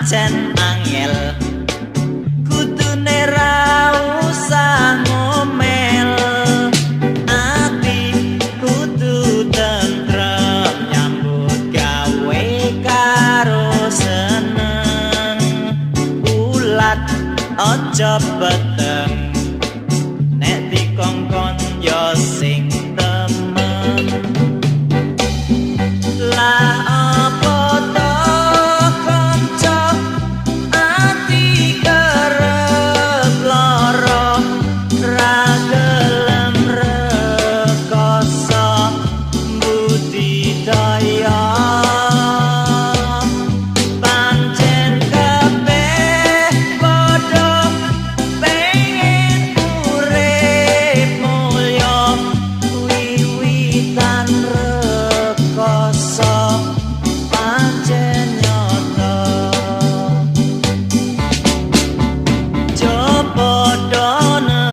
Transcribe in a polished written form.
Pancen angel, kudune ra usah ngomel. Ati kudu tentrem, nyambut gawe karo seneng. Ulat aja peteng.